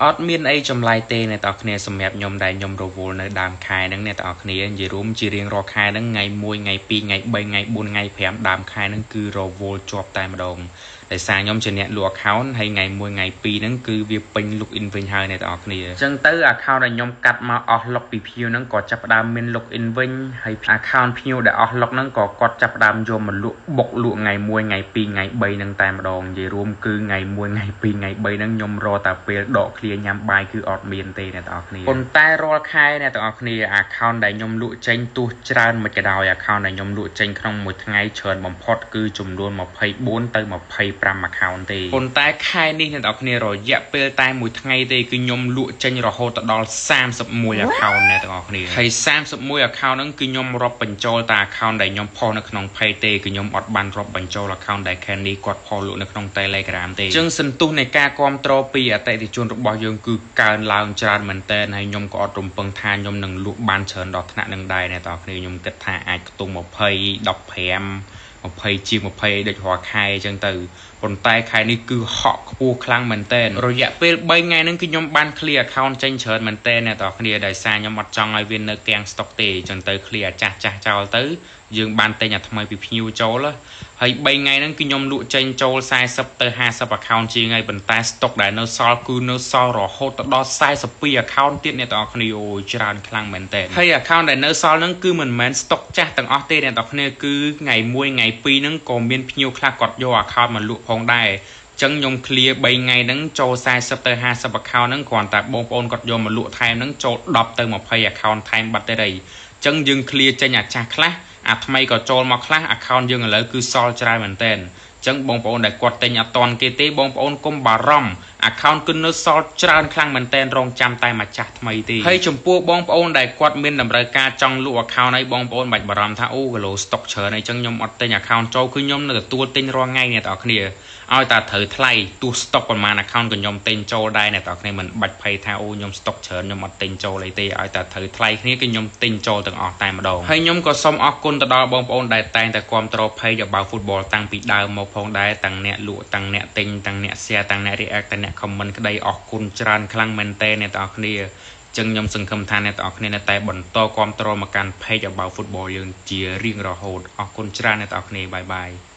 អត់មានអីចម្លែកទេអ្នកទាំងអស់គ្នាសម្រាប់ខ្ញុំដែលខ្ញុំរវល់នៅដើមខែហ្នឹងអ្នកទាំងអស់គ្នានិយាយរួមជារៀងរាល់ខែហ្នឹងថ្ងៃ1ថ្ងៃ2ថ្ងៃ3ថ្ងៃ4ថ្ងៃ5ដើមខែហ្នឹងគឺរវល់ជាប់តែម្ដងដោយសារខ្ញុំជាអ្នកលក់ account ហើយថ្ងៃ1ថ្ងៃ2ហ្នឹងគឺវាពេញ login វិញហើយអ្នកទាំងអស់គ្នាអញ្ចឹងទៅ account ដែលខ្ញុំកាត់មកអស់ log ពីភ្ញៀវហ្នឹងក៏ចាប់ផ្ដើមមាន login វិញហើយ account ភ្ញៀវដែលអស់ log ហ្នឹងក៏គាត់ចាប់ផ្ដើមយកមកលក់បុកលក់ថ្ងៃ1ថ្ងៃ2ថ្ងៃ3ហ្នឹងតែម្ដងនិយាយរួមគឺថ្ងៃ1ថ្ងៃ2ថ្ងៃ3ហ្នឹងខ្ញុំរកតែពេលដកឃ្លាញ៉ាំបាយគឺអត់មានទេអ្នកទាំងអស់គ្នាប៉ុន្តែរាល់ខែអ្នកទាំងអស់គ្នា account ដែលខ្ញុំលក់ចេញទោះច្រើនមិនក៏ដោយ account ដែលខ្ញុំលក់ចេញក្នុងមួយថ្ងៃច្រើនបំផុតគឺចំនួន24ទៅ25 account ទេប៉ុន្តែខែនេះអ្នកទាំងអស់គ្នារយៈពេលតែមួយថ្ងៃទេគឺខ្ញុំលក់ចេញរហូតដល់31 account អ្នកទាំងអស់គ្នាហើយ31 account ហ្នឹងគឺខ្ញុំរាប់បញ្ចូលតែ account ដែលខ្ញុំផុសនៅក្នុង page ទេគឺខ្ញុំអត់បានរាប់បញ្ចូល account ដែល Candy គាត់ផុសលក់នៅក្នុង Telegram ទេអញ្ចឹងសន្ទុះនៃការគ្រប់គ្រងពីអតិថិជនរបស់យើងគឺកើនឡើងច្រើនមែនទែនហើយខ្ញុំក៏អត់រំពឹងថាខ្ញុំនឹងលក់បានច្រើនដល់ថ្នាក់នឹងដែរអ្នកទាំងអស់គ្នាខ្ញុំគិតថាអាចខ្ទង់20 15 20ជាង20អីដូចរាល់ខែអញ្ចឹងទៅប៉ុន្តែខែនេះគឺហក់ខ្ពស់ខ្លាំងមែនទែនរយៈពេល3ថ្ងៃហ្នឹងគឺខ្ញុំបាន clear account ចេញច្រើនមែនទែនអ្នកទាំងអស់គ្នាដោយសារខ្ញុំអត់ចង់ឲ្យវានៅកាំង stock ទេអញ្ចឹងទៅ clear អាចាស់ចាស់ចោលទៅយើងបានទិញអាថ្មីពីភ្ញៀវចូលហើយ3ថ្ងៃហ្នឹងគឺខ្ញុំលក់ចេញចូល40ទៅ50 account ជាងហើយប៉ុន្តែ stock ដែលនៅសល់គឺនៅសល់រហូតដល់42 account ទៀតអ្នកទាំងអស់គ្នាអូច្រើនខ្លាំងមែនទែនហើយ account ដែលនៅសល់ហ្នឹងគឺមិនមែន stock ចាស់ទាំងអស់ទេអ្នកទាំងអស់គ្នាគឺថ្ងៃ1ថ្ងៃ2ហ្នឹងក៏មានភ្ញៀវខ្លះគាត់យក account មកលក់ផងដែរចឹងខ្ញុំ clear 3ថ្ងៃហ្នឹងចូល40ទៅ50 account ហ្នឹងគ្រាន់តែបងប្អូនគាត់យកមកលក់ថែមហ្នឹងចូល10ទៅ20 account ថែមបាត់ទៅហើយចឹងយើង clear ចេញអាចាស់ខ្លះអាថ្មីក៏ចូលមកខ្លះ account យើងឥឡូវគឺសល់ច្រើនមែនតើចឹងបងប្អូនដែលគាត់ទិញអត់តន់គេទេបងប្អូនកុំបារម្ភ account គឺនៅសល់ច្រើនខ្លាំងមែនតែនរងចាំតែម្ចាស់ថ្មីទេហើយចំពោះបងប្អូនដែលគាត់មានតម្រូវការចង់លក់ account ហើយបងប្អូនបាច់បារម្ភថាអូគីឡូ stock ច្រើនអីចឹងខ្ញុំអត់ទិញ account ចូលគឺខ្ញុំនៅទទួលទិញរាល់ថ្ងៃអ្នកទាំងអស់គ្នាឲ្យតែត្រូវថ្លៃទោះ stock ប្រហែល account ក៏ខ្ញុំទិញចូលដែរអ្នកទាំងអស់គ្នាមិនបាច់ភ័យថាអូខ្ញុំ stock ច្រើនខ្ញុំអត់ទិញចូលអីទេឲ្យតែត្រូវថ្លៃគ្នាគឺខ្ញុំទិញចូលទាំងអស់តែម្ដងហើយខ្ញុំក៏សូមអរគុណទៅដល់បងប្អូនដែលតែងតែគាំទ្រ page About Football តាំងពីដើមមកផងដែរទាំងអ្នកលក់ទាំងអ្នកទិញទាំងអ្នក share ទាំងអ្នក react ទាំងអ្នក comment ក្តីអរគុណច្រើនខ្លាំងមែនទែនអ្នកទាំងអស់គ្នាចឹងខ្ញុំសង្ឃឹមថាអ្នកទាំងអស់គ្នានៅតែបន្តគាំទ្រមកកាន់ page About Football យើងជារៀងរហូតអរគុណច្រើនអ្នកទាំងអស់គ្នាbye bye.